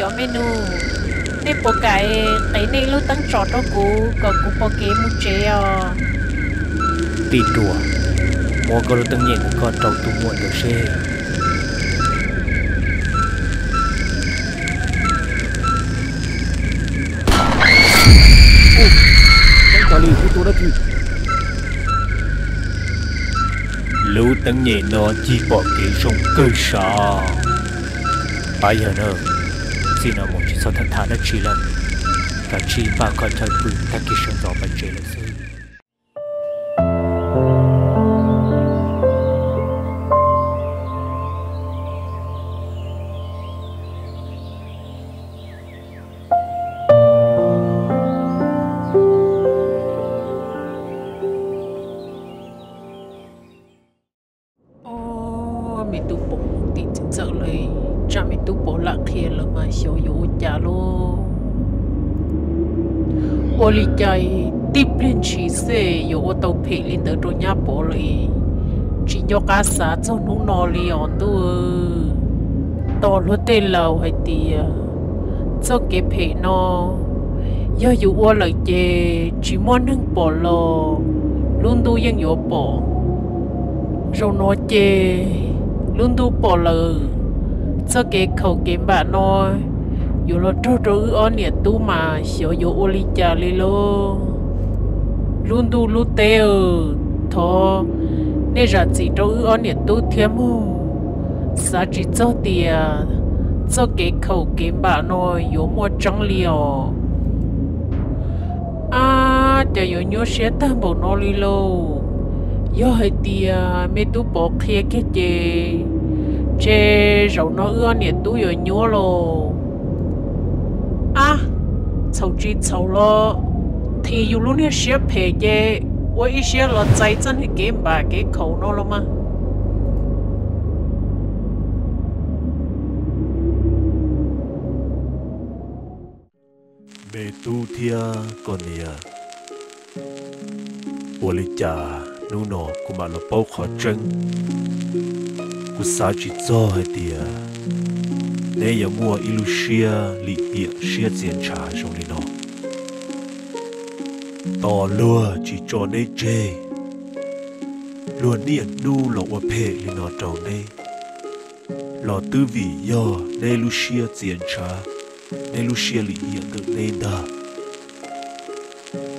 Cov me nus, nej puas kam qev nej lub teeb tsom rau kuv kom kuv pom kev mus tsev os? Tij Ruam, muab koj lub teeb nyem ntawd koj rau tus muam ntawd seb. Lub teeb nyem no cig pom kev zoo kawg sav. Pab yawg na, txij no mus tsis txhob tham tham dab tsi lawm, kav tsij npaj koj chaw pw tag kis sawv ntxov pais tsev lawm xwb. Ob, me tub Pov mus tim txiv ntxawm lawm, tsam me tub Pov lam qhia lawm mas xyov yuav ua cas lauj. Ua li cas tib pliag ntshis xwb yuav ua tau phem li ntawd rau nyab Pov lawm, tsis nco qab xav txog hnub no li os ntuj. Tos luag tej laus hais tias txoj kev phem no yog yus ua lawm ces tsis muaj neeg pom los lub ntuj yeej yuav pom. Zaum no ces lub ntuj pom lawm, txoj kev khaum kev npam no yuav los raug rau wb ob niam tub mas xyov yuav ua li cas li lauj. Lub ntuj lub teb, thov nej zam txim rau wb ob niam tub thiab mog. Xav tsis txog tias txoj kev khaum kev npam no yuav muaj tseeb li os. Ab, cas yuav nyuaj siab tag npaum no li lauj. Yog hais tias me tub Pov qhia kiag ces ntshe zaum no wb ob niam tub yuav nyuaj lauj. Ab, txhaum tsis txhaum los thim yus lub niag siab phem ces ua ib siab los txais txoj niag kev npam kev khaum no los mas. Me tub thiab koj niam, ua li cas hnub no kuv mam los paub qhov tseeb? Kuv xav tsis txog hais tias neb yuav muaj ib lub siab lim hiam siab txia ntshav zoo li no. Tos luag tsis tso neb tseg, luag niaj hnub los ua phem li no rau neb, los twb vim yog neb lub siab txia ntshav, neb lub siab lim hiam ntawm neb ntag.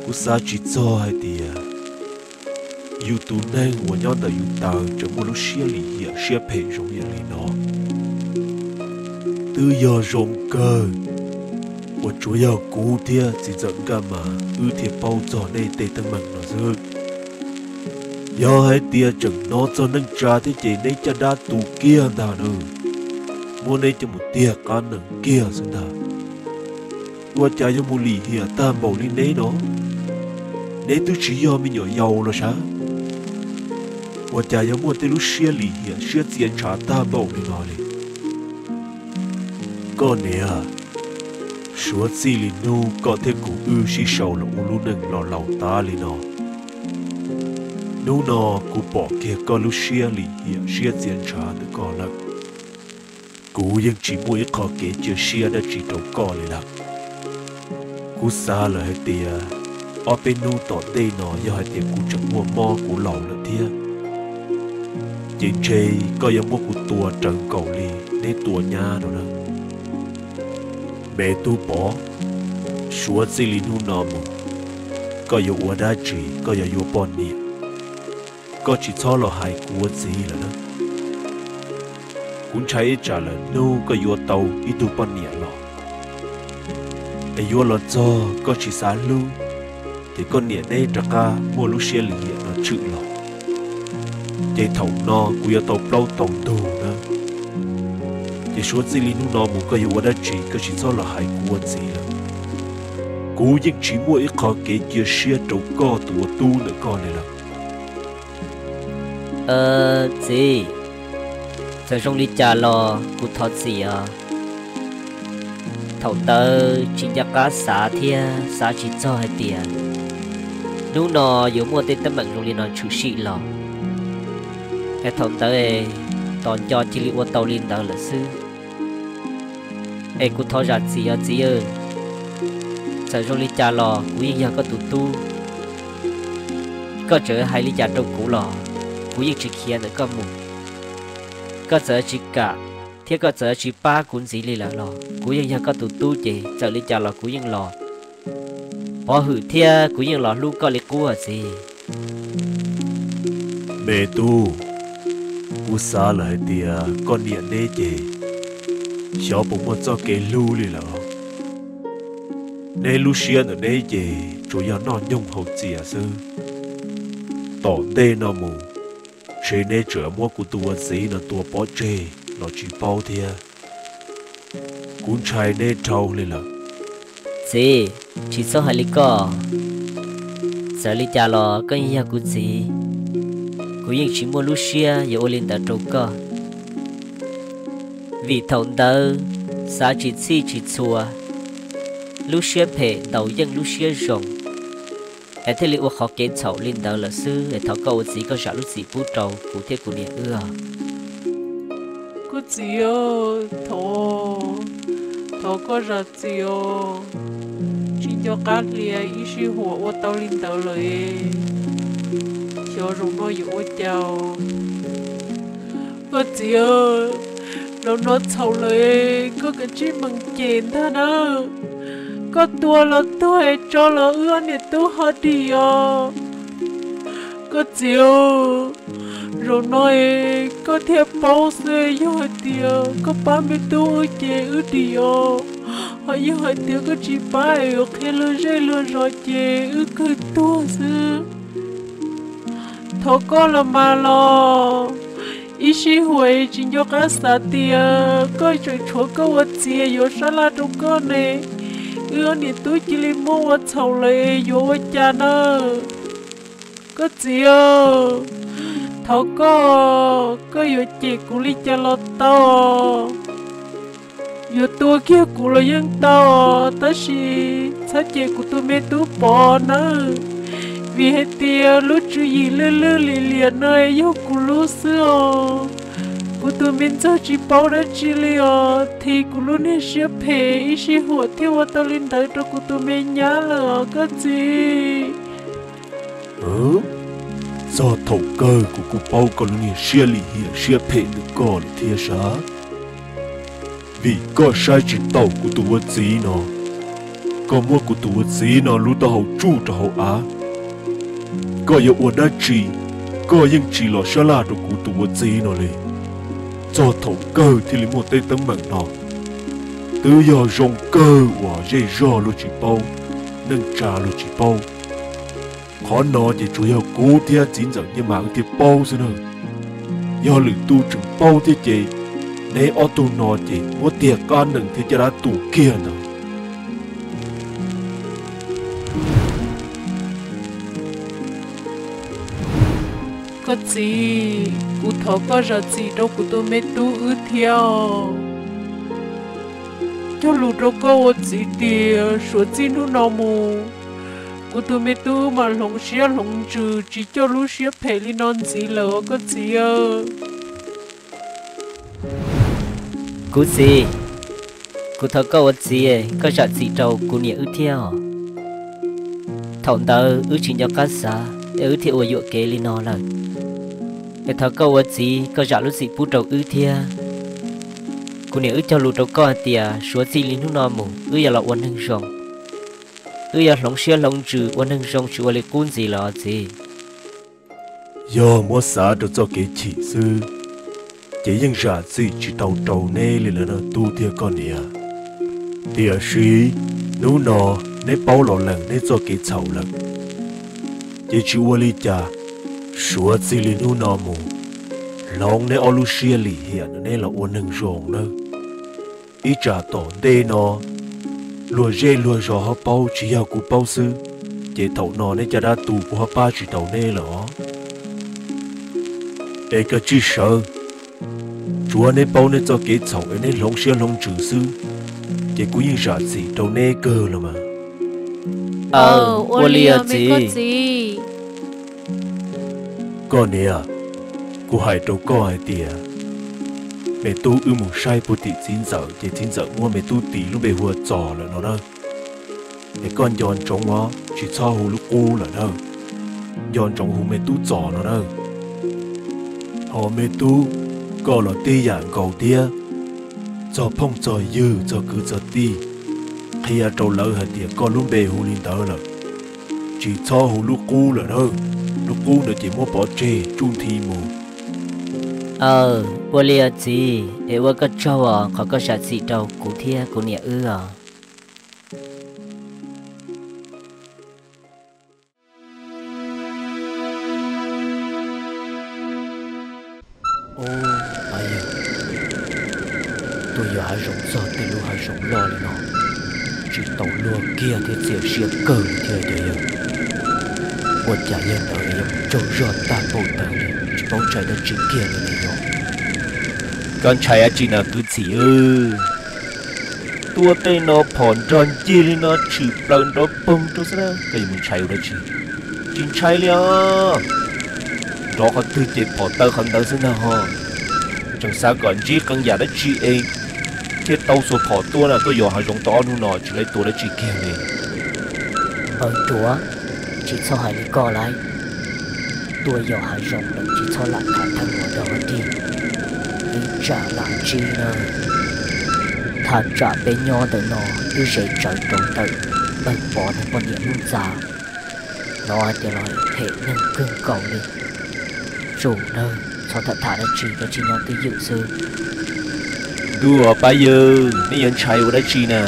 Kuv xav tsis txog hais tias yus tus neeg uas nyob ntawm yus taw tseem muaj lub siab lim hiam siab phem zoo yam li no. Twb yog zoo kawg uas tsuas yog kuv thiab txiv ntxawm Nkaj Mas wb thiaj paub txog neb tej teeb meem no xwb. Yog hais tias tseem hnov txog neej tsa thiab ces neb caj dab tu kiag ntag na, muab neb coj mus tiag qab nees kiag xwb ntag. Ua cas yuav mus lim hiam tag npaum li neb no? Neb twb tsis yog me nyuam yaus los sav, ua cas yuav muaj tej lub siab lim hiam siab txia ntshav tag npaum li no li? Koj niam, suav txij li hnub koj thiab kuv wb sib sau los ua lub neej los laus tas li no, hnub no kuv pom kiag koj lub siab lim hiam siab txia ntshav ntawm koj lawm. Kuv yeej tsis muaj ib qho kev cia siab dab tsi rau koj li lawm. Kuv xav lawm hais tias ob peb hnub tom ntej no yog hais tias kuv tseem muaj mob kuv laus lawm thiab, ces ntshe koj yuav muab kuv tua raws nkaus li neb tua nyab no na. Me tub Pov, suav txij li hnub no mus, koj yuav ua dab tsi koj yuav yuav poj niam, koj tsis txhob los hais kuv ua txiv lawm na. Kuv ntshai ib tsam lawm hnub koj yuav tau ib tug poj niam los, es yuav los txog koj tsis xav hlub, ces koj niam neb rov qab muaj lub siab lim hiam no tshwm los, ces thaum no kuv yuav tau plaub tau ntug na. Ces suav txij li hnub no mus koj yuav ua dab tsi koj tsis txhob los hais kuv ua txiv lawm. Kuv yeej tsis muaj ib qho kev cia siab rau koj tus ua tub ntawm koj li lawm. Txiv, txawm zoo li cas los kuv thov txim os. Thaum ntawd tsis nco qab xav thiab xav tsis txog hais tias hnub no yuav muaj tej teeb meem zoo li no tshwm sim los. Es thaum ntawd tos nco cia li ua tau li ntawd lawm xwb. Es kuv thov zam txim os txiv. Txawm zoo li cas los kuv yeej yog koj tus tub. Koj txawm hais li cas rau kuv los kuv yeej tsis khiav ntawm koj mus. Koj txawm tsis kam thiab koj txawm tsis pab kuv ntxiv li lawm los kuv yeej yog koj tus tub ces txawm li cas los kuv yeej los. Pov hwm thiab kuv yeej los hlub koj li qub os txiv. Me tub, kuv xav lawm hais tias koj niam neb ces xyov puas muaj txoj kev hlub li lawm. Neb lub siab ntawm neb ces tsuas yog noj nyoog haus txias xwb. Tom ntej no mus, ntshe neb tseem muab kuv tus ua txiv no tua pov tseg los tsis paub thiab. Kuv ntshai neb dhau li lawm. Txiv, tsis txhob hais li koj. Txawm li cas los koj yeej yog kuv txiv, kuv yeej tsis muaj lub siab yuav ua li ntawd rau koj. Vim thaum ntawd xav tsis txhij tsis txhua, lub siab phem ntaus yeej lub siab zoo, es thiaj li ua qhov kev txhaum li ntawd lawm xwb. Es thov koj ua txiv koj zam lub txim pub rau kuv thiab kuv niam wb. Koj txiv, thov, thov koj zam txim os. Tsis nco qab hlias ib sij huam ua tau li ntawd lawm. Xyov zaum no yuav ua cas. Koj txiv, zaum no txhaum lawm, koj kav tsij meem cem ntag na. Koj tua los tuag es tso los wb ob niam tub ho dim os. Koj txiv, zaum no koj thiaj paub xwb, yog hais tias koj pab me tub wb ces wb dim os, ho yog hais tias koj tsis pab es yuav qhia luag zej luag zos ces wb kawg tuag xwb. Thov koj los mas los, ib sij huam tsis nco qab xav tias koj tseem tshuav koj ua txiv yuav sab laj rau koj ne, wb ob niam tub cia li muab ua txhaum lawm yuav ua cas na. Koj txiv, thov koj, koj yuav cem kuv li cas los tau, yuav tua kiag kuv los yeej tau, tab sis txhob cem kuv tus me tub Pov nawb, vim hais tias lub tswv yim lwj lwj liam liam no yog kuv lub xwb os. Kuv tus me ntxawg tsis paub dab tsi li os, thiab kuv lub niag siab phem ib sij huam thiaj ua tau li ntawd rau kuv tus me nyab lawm os koj txiv. Txog thaum kawg kuv kuj paub koj lub niag siab lim hiam siab phem ntawm koj lawm thiab sav. Vim koj saib tsis taus kuv tus ua txiv no, koj muab kuv tus ua txiv no lub taub hau tsuj rau hauv av. Koj yuav ua dab tsi, koj yeej tsis los sab laj rau kuv tus ua txiv no li. Txog thaum kawg thiaj li muaj tej teeb meem no. Twb yog zoo kawg uas zej zog luag tsis paub, neej tsa luag tsis paub. Qhov no ces tsuas yog kuv thiab txiv ntxawm Nyiaj Mas wb thiaj paub xwb na. Yog lwm tus tseem paub thiab ces neb ob tug no ces muab tiag qab nees thiab caj dab tu kiag ntawd. Koj txiv, kuv thov koj zam txim rau kuv tus me tub wb thiab. Cog lus rau koj ua txiv tias suav txij hnub no mus, kuv tus me tub mam hloov siab hloov ntsws tsis coj lub siab phem li no ntxiv lawm os koj txiv. Kuv txiv, kuv thov koj ua txiv, koj zam txim rau kuv niam wb thiab os. Thaum ntawd wb tsis nco qab xav es wb thiaj ua yuam kev li no lawm. Es thov koj ua txiv koj zam lub txim pub rau wb thiab. Kuv niam wb cog lus rau koj hais tias suav txij li hnub no mus wb yuav los ua neeg zoo. Wb yuav hloov siab hloov ntsws ua neeg zoo tsis ua li qub ntxiv lawm os txiv. Yog muab xav rau txoj kev chim xwb, ces yeej zam txim tsis tau rau neb li lawm no tub thiab koj niam. Tiam sis hnub no neb paub los lees neb txoj kev txhaum lawm, ces tsis ua li cas, suav txij li hnub no mus, hloov neb ob lub siab lim hiam no neb los ua neeg zoo nawb. Ib tsam tom ntej no luag zej luag zos ho paub tsis yog kuv paub xwb, ces thaum no neb caj dab tu kuv ho pab tsis tau neb lawm os. Es koj tsis sawv, tsuav neb paub neb txoj kev txhaum es neb hloov siab hloov ntsws xwb, ces kuv yeej zam txim rau neb kawg los mas. Ua li os txiv. Koj niam, kuv hais rau koj hais tias, Me tub wb mus saib puag tim txiv ntxawm ces txiv ntxawm muab me tub tis lub npe hu ua Txos lawm no na. Es koj nco ntsoov os, tsis txhob hu lub Qub lawm na, nco ntsoov hu me tub Txos no na. Ho me tub, koj los tib yam nkaus thiab, txog phooj txog ywg txog kwv txog tij, qhia rau lawv hais tias koj lub npe hu li ntawd lawm, tsis txhob hu lub Qub lawm na. Lub Qub ntawd ces muab pov tseg tsuj nthi mus. Aw, ua li os txiv, es ua koj tsaug os qhov koj zam txim rau kuv thiab kuv niam wb os. Ub, pab yawg, tuaj yos hav zoov txog tej lub hav zoov loj li no, tsis tau luag kiag thiab txias siab kawg li thiab cov yawg. Ua cas yawg ntawd es yuav mus tsaug zog tag npaum ntawd li, tsis paub ntshai dab tsi kiag li ne yog? Koj ntshai dab tsi no kwv txhim? Tuaj tej no phom nrog ncig li no tshwm plaws nrov poog rau xwb na, koj yuav mus ntshai ua dab tsi? Tsis ntshai li os. Nrov qhov twg ces phom taw qhov ntawd xwb ntag ho. Tseem xav kom ntsib qee yam dab tsi es thiaj tau xuas phom tuaj na, tuaj yos hav zoov tau ob hnub no tsis laib tua dab tsi kiag li. Npawg Ruam, tsis txhob hais li koj lauj. Tuaj yos hav zoov lawm tsis txhob lam khav theeb ua dog ua dig. Ib tsam lam ntsib na, thaj tsam peb nyob ntawm no twb ze tsawv rau ntawm npawg Pov nws poj niam lub ntxa. Hnov hais tias los hem neeg kawg nkaus li. Tsum nawb, txhob tham tham dab tsi, koj tsis nyob twj ywm xwb. Ntuj os pab yawg, nej yuav ntshai ua dab tsi na?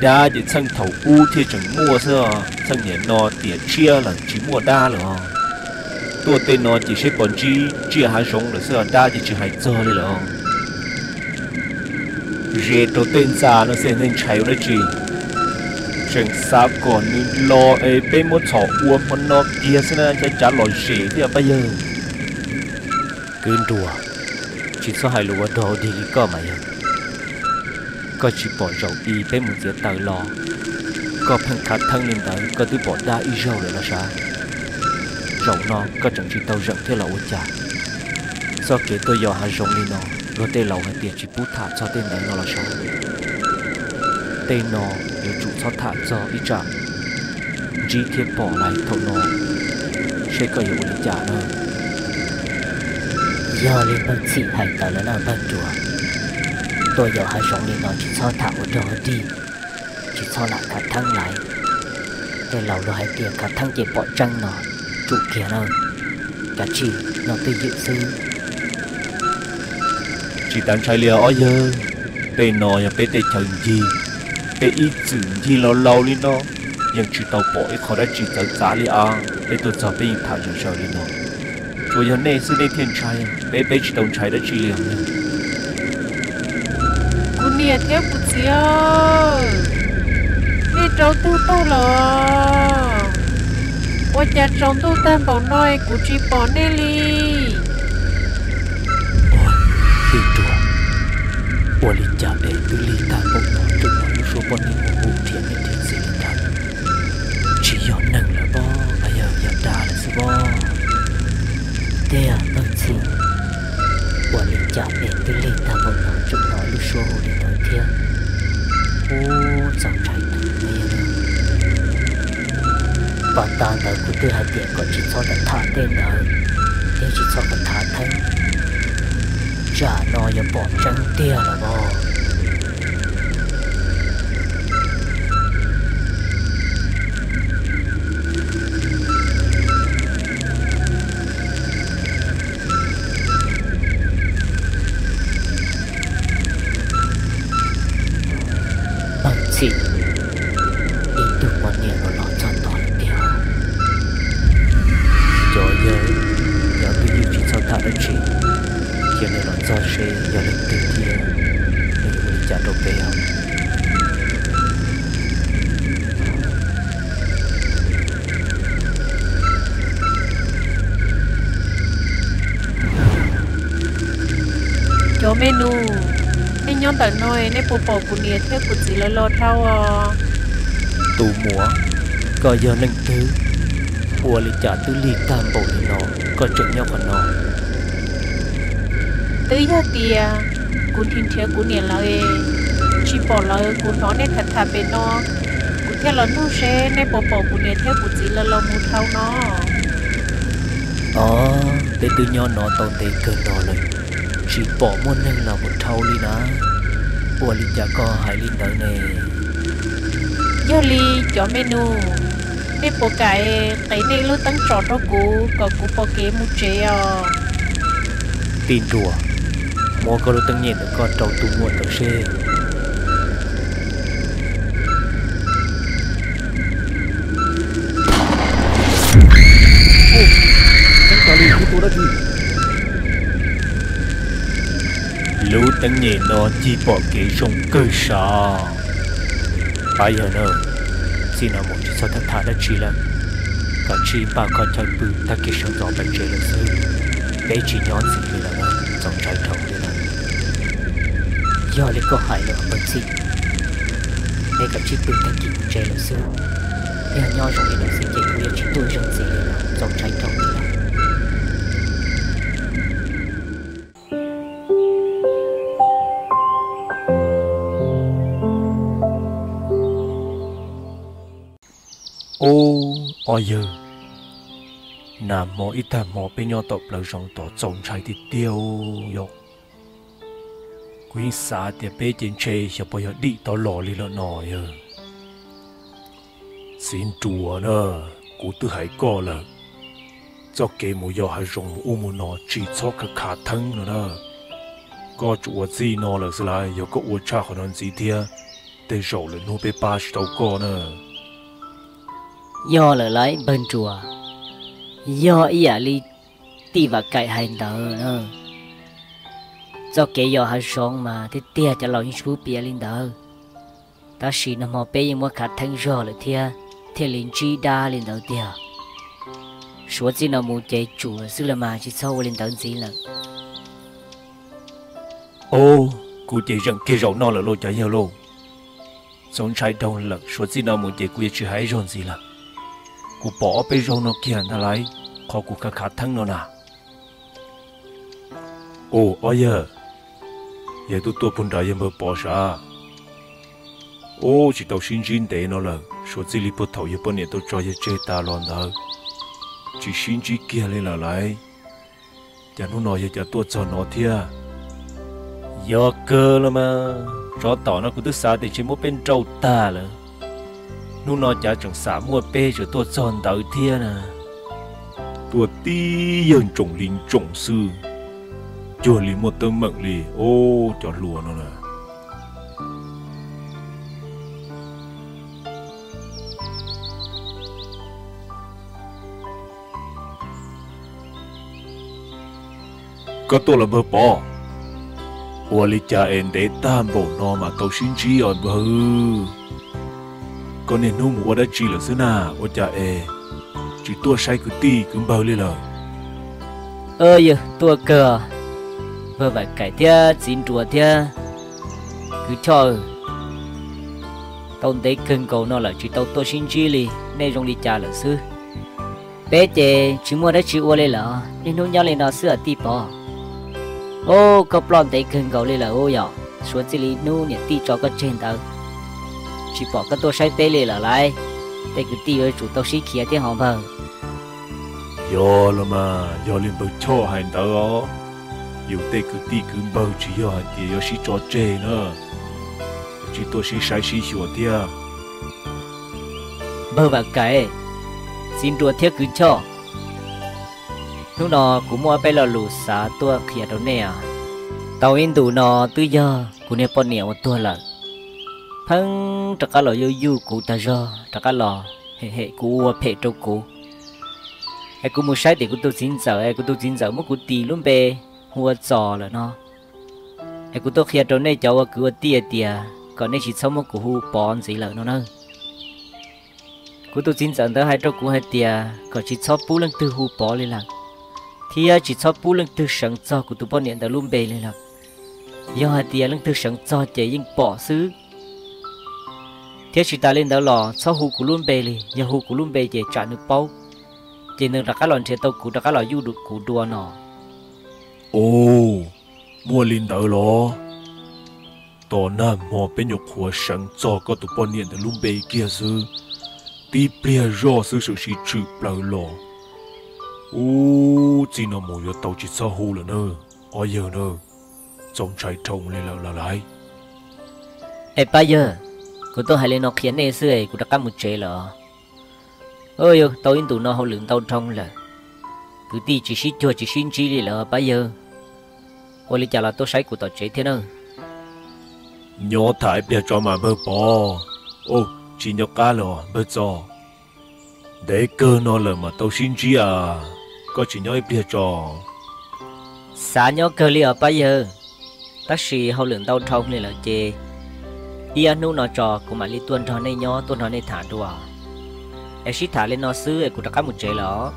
Dab ces txheej thaum ub thiaj tseem muaj xwb os, txheej niam no tiam tshiab lawm tsis muaj dab lawm os. Tuaj tej no ces seb pom ntsib tsiaj hav zoov lawm xwb os, dab ces tsis hais txog li lawm os. Ze rau tej ntxa no xwb nej ntshai ua dab tsi? Tseem xav kom nws los es peb muab txhom ua hmo no kiag xwb na, cav cav los zem thiab pab yawg. Kwv Nruas, tsis txhob hais lus ua dog ua dig li koj mas yog. Koj tsis pom zaum i peb mus txiav taws los, koj pheej khav theeb li ntawd koj twb pom dab ib zaug lawm los sav. Zaum no koj tseem tsis tau zeem thiab los ua cas? Txoj kev tuaj yos hav zoov li no, luag tej laus hais tias tsis pub tham txog tej ntawd no los sav. Tej no yuav tsum txhob tham txog ib tsam ntsib thiab pom lais thaum no, seb koj yuav ua li cas na. Yog li npawg Txhim hais ntawd lawm na npawg Nruas. Tuaj yos hav zoov li no tsis txhob tham ua dog ua dig, tsis txhob lam khav theeb lais. Tej laus luag hais tias khav theeb ces pom tseeb no, tsum kiag na, kav tsij nyob twj ywm xwb. Tsis tas ntshai li ob yawg, tej no yog peb tej chaw ncig, peb ib txwm ncig laus laus li no, yeej tsis tau pom ib qho dab tsi txawv txav li as. Peb tuaj txog peb yeej tham zom zaws li no, tsuas yog nej xwb nej thiaj ntshai, peb peb tsis tau ntshai dab tsi li os. Kuv niam thiab kuv txiv, nej rau twg tuaj los? Ua cas tsaus ntuj tag npaum no es kuv tsis pom nej li? Tij Ruam, ua li cas es twb lig tag npaum no tseem hnov lub suab poj niam hu nrhiav niam nrhiav txiv li ntag? Tsis yog neeg lawm pob, yog yog dab lawm xwb pob. Tiag npawg Txhim, ua li cas es twb lig tag npaum no tseem hnov lub suab hu li ntawd thiab? Ub, txaus ntshai tus me yawg. Pas tas ntawd kuv twb hais tias kom tsis txhob tham tej ntawd, thiab tsis txhob khav theeb, tsam no yuav pom tseeb tiag los as. Npawg Txhim, ib tug poj niam los los txog tod lawm tiag. Cov yawg, yog twj ywm tsis txhob tham dab tsi, cia nws los txog seb yog leej twg thiab nws yuav ua li cas rau peb os. Cov me nus, nej nyob ntawm no nej puas pom kuv niam thiab kuv txiv lawv los dhau os? Tus muam, koj yog leej twg? Ua li cas twb lig tag npaum li no koj tseem nyob qhov no? Twb yog tias kuv nrhiav nrhiav kuv niam lawv tsis pom lawv, kuv hnov nej tham tham pem no, kuv thiaj los nug seb nej puas pom kuv niam thiab kuv txiv lawv los mus dhau no. Os, peb twb nyob no tau ntev kawg no lawm, tsis pom muaj neeg los mus dhau li na. Ua li cas koj hais li ntawd ne? Yog li cov me nus, nej puas kam qev nej lub teeb tsom rau kuv kom kuv pom kev mus tsev os? Tij Nruas, muab koj lub teeb nyem ntawm koj rau tus muam ntawd seb. Lub teeb nyem no cig pom kev zoo kawg sav. Pab yawg na, txij no mus tsis txhob tham tham dab tsi lawm, koj cia li npaj koj chaw pw tag kis sawv ntxov pem tsev lawm xwb. Peb tsis nyob ntxiv li lawm, txaus ntshai dhau li lawm. Yog li koj hais los npawg Txhij, peb koj cia li pw tag kis mus tsev lawm xwb. Yog nyob zoo li no xwb ces kuv yuav tsis tuaj zaug ntxiv li lawm, txaus ntshai dhau li lawm. Ub, ob yawg, nag hmo ib tag hmo peb nyob tom plawv zoov tod txaus ntshai tiag tiag yom. Kuv yeej xav tias peb ces ntshe xyov puas yog dim tau los li lawm no yawg. Txiv Nruas na, kuv twb hais koj lawm, txoj kev mus yos hav zoov mus ub mus no tsis txhob khav khav theeb no na. Koj tsuas ua txij no lawm xwb lauj, yog koj ua tshaj qhov no ntxiv thiab, tej zaum lwm hnub peb pab tsis tau koj na. Yog lawm lauj npawg Nruas, yog ib yam li tij Vam Kaim hais ntawd na. Txoj kev yos hav zoov mas tiag tiag cov laus yeej tsis pub piav li ntawd, tab sis nag hmo peb yeej muab khav theeb zog lawm thiab, thiaj li ntsib dab li ntawd tiag. Suav txij no mus ces tsum lawm xwb los mas tsis txhob ua li ntawd ntxiv lawm. Ub, kuv ces zeem kiag zaum no lawm lauj cov yawg lauj. Txaus ntshai dhau lawm, suav txij no mus ces kuv yuav tsis hais ib zaug ntxiv lawm. Kuv pom ob peb zaug no kiag ntag lauj, qhov kuv khav khav theeb no na. Ub, ob yawg, yawg twb tuaj puag nrad yawg npawg Pov sav? Ub, tsis tau sib ntsib ntev no lawm, suav txij li puag thaum yawg poj niam tau tso yawg tseg tas los ntawd, tsis sib ntsib kiag li lawm lauj. Cas hnub no yawg cas tuaj txog no thiab? Yog kawg los mas, tsov tom no kuv twb xav tias ntshe muab peb nrauj tag lawm, hnub no cas tseem xam muaj peb tseem tuaj txog ntawd thiab na. Tuaj tib yawg ntsoom li ntsoom xwb, cuag li muaj teeb meem li, ub, cov hluas no na. Koj tuaj los npawg Pov? Ua li cas es ntev tag npaum no mas tau sib ntsib os npawg? Koj niaj hnub mus ua dab tsi lawm xwb na, ua cas es tsis tuaj saib kwv tij kwv npawg li lawm? Yawg tuaj kawg, npawg Vam Kaim thiab txiv Nruas thiab kwv Choj, tau ntev kawg nkaus no lawm tsis tau tuaj sib ntsib li, nej zoo li cas lawm xwb? Peb ces tsis muaj dab tsi ua li lawm, niaj hnub nyob li no xwb os tij Pov. Ub, koj ploj ntev kawg nkaus li lawm ub yom, suav txij li hnub niam tij tso koj tseg ntawd, tsis pom koj tuaj saib peb li lawm lauj. Tej kwv tij yuav tsum tau sib khiav thiab hos npawg. Yog los mas, yog li npawg Choj hais ntawd os, yus tej kwv tij kwv npawg tsis yog hais tias yuav sib tso tseg na, tsis tuaj sib saib sib xyuas thiab. Npawg Vam Kaim, txiv Nruas thiab kwv Choj, hnub no kuv muaj ob peb lo lus xav tuaj qhia rau nej os. Tau ib ntus no twb yog kuv niag poj niam uas tuag lawm, pheej rov qab los yuj yuj kuv tag zog, rov qab los hem hem kuv ua phem rau kuv. Es kuv mus saib tim kuv tus txiv ntxawm es kuv tus txiv ntxawm muab kuv tis lub npe hu ua Txos lawm no. Es kuv tuaj qhia rau nej cov ua kwv ua tij hais tias kom nej tsis txhob muab kuv hu Pov ntxiv lawm no na. Kuv tus txiv ntxawm ntawd hais rau kuv hais tias kom tsis txhob pub leej twg hu Pov li lawm, thiab tsis txhob pub leej twg seev txog kuv tus poj niam ntawd lub npe li lawm. Yog hais tias leej twg seev txog ces yeej pom xwb. Thiab tsis tas li ntawd los txhob hu kuv lub npe li, yog hu kuv lub npe ces tsam nws paub, ces nws rov qab los nrhiav tau kuv rov qab los yuj kuv dua no. Ub, Muaj li ntawd los? Tos nag hmo peb nyuam qhuav seev txog koj tus poj niam ntawd lub npe kiag xwb, tib pliag zoj xwb sawv siv tshwm plaws los. Ub, txij no mus yuav tau tsis txhob hu lawm na, ob yawg na, txaus ntshai dhau li lawm lauj. Es Pab Yawg, kuv tuaj hais li no qhia nej xwb es kuv rov qab mus tsev lawm. Yog tau ib ntus no hauj lwm ntau dhau lawm, kwv tij tsis sib cuag tsis sib ntsib li lawm Pab Yawg. Ua li cas los tuaj saib kuv tom tsev thiab na? Nyob tham ib pliag tso mas npawg Pov. Ub, tsis nco qab los npawg Txos. Ntev kawg no lawm mam tau sib ntsib a, koj tsis nyob ib pliag tso? Xav nyob kawg li os Pab Yawg, tab sis hauj lwm ntau dhau li lawm ces ib ob hnub no tso kuv mam li tuaj nrog nej nyob tuaj nrog nej tham dua. Es sib tham li no xwb es kuv rov qab mus tsev lawm.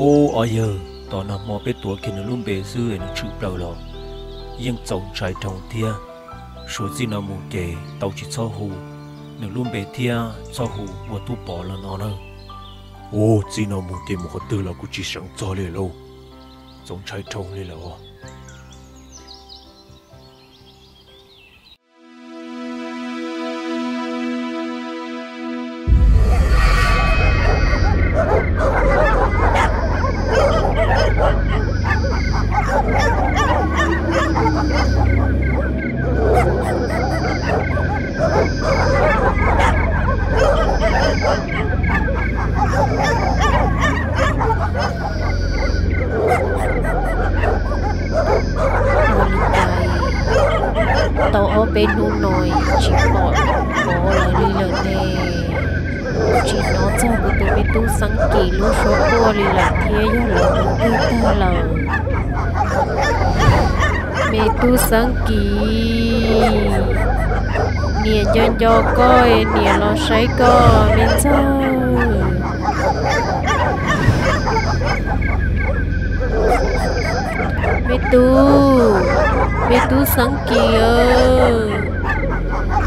Ub, ob yawg, tos nag hmo peb tuav kiag nws lub npe xwb es nws tshwm plaws los, yeej txaus ntshai dhau thiab. Suav txij no mus ces tau tsis txhob hu nws lub npe thiab txhob hu ua tub Pov los no na. Ub, txij no mus ces mus qhov twg los kuv tsis seev txog li lauj, txaus ntshai dhau li lawm. Ua li cas tau ob peb hnub no tsis pom Pov lawv li lawm ne? Tsis hnov txog kuv tus me tub Xeeb Kis lub suab quaj li lawm thiab, yog lawv mus twg tag lawm? Me tub Xeeb Kis, niam nco nco koj, niam los saib koj me ntxawg. Me tub, me tub Xeeb Kis,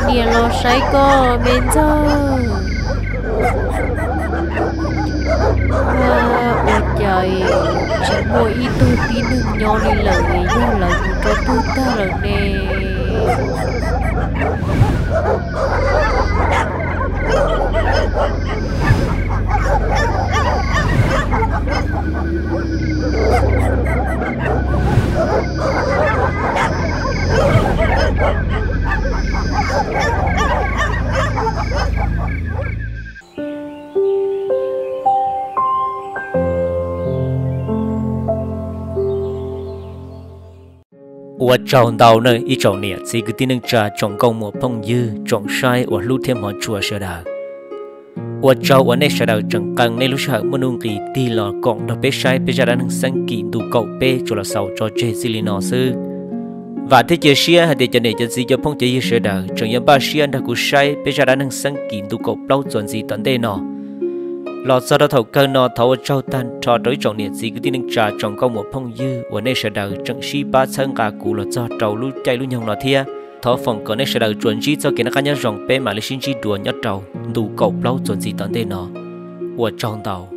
niam los saib koj me ntxawg. Ua cas tsis muaj ib tug tib neeg nyob li lawm, yog lawv mus rau twg tag lawm ne? Ua tsaug ntau nawb ib tsoom niam txiv kwv tij neej tsa tsoom nkauj muam phooj ywg tsoom saib uas hlub thiab hmov tshua sawv daws. Ua tsaug uas nej sawv daws tseem qee nej lub sij hawm muaj nuj nqis tig los koom nrog peb saib peb zaj dab neeg Xeeb Kis ntu kaum peb tsuas los xaus tso tseg txij li no xwb. Vam thiab cia siab hais tias cov niam cov txiv cov phooj cov ywg sawv daws tseem yuav npaj siab nrog kuv saib peb zaj dab neeg Xeeb Kis ntu kaum plaub txuas ntxiv tom ntej no. Los txog rau thaum kawg no thov ua tsaug tag nrho rau ib tsoom niam txiv kwv tij neej tsa tsoom nkauj muam phooj ywg uas nej sawv daws tseem sib pab txhawb nqa kuv los txog rau lub caij lub nyoog no thiab. Thov foom kom nej sawv daws tsuas ntsib txoj kev noj qab nyob zoo, peb mam li sib ntsib dua nyob rau ntu kaum plaub txuas ntxiv tom ntej no. Ua tsaug ntau.